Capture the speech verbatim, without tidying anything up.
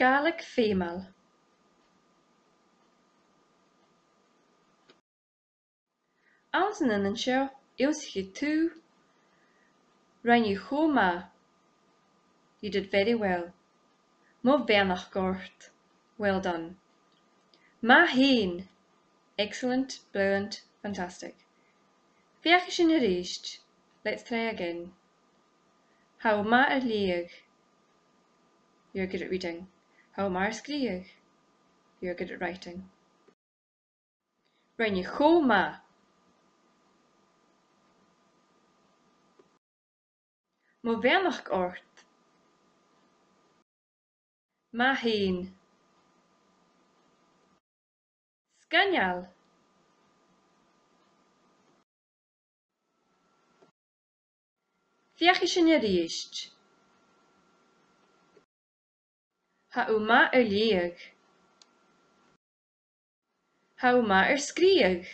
Gàidhlig feumail. Anns an fheadhainn seo, ionnsaichidh tu, rinn thu cho math. You did very well. Mo bheannachd ort. Well done. Math fhèin. Excellent, brilliant, fantastic. Feuchaidh sinn a-rithist. Let's try again. Tha thu math air leughadh. You're good at reading. Tha thu math air sgrìobhadh. You're good at writing. Rinn thu cho math. Mo bheannachd ort. Math fhèin. Sgoinneil. Feuchaidh sinn a-rithist. Tha thu math air leughadh. Tha thu math air sgrìobhadh.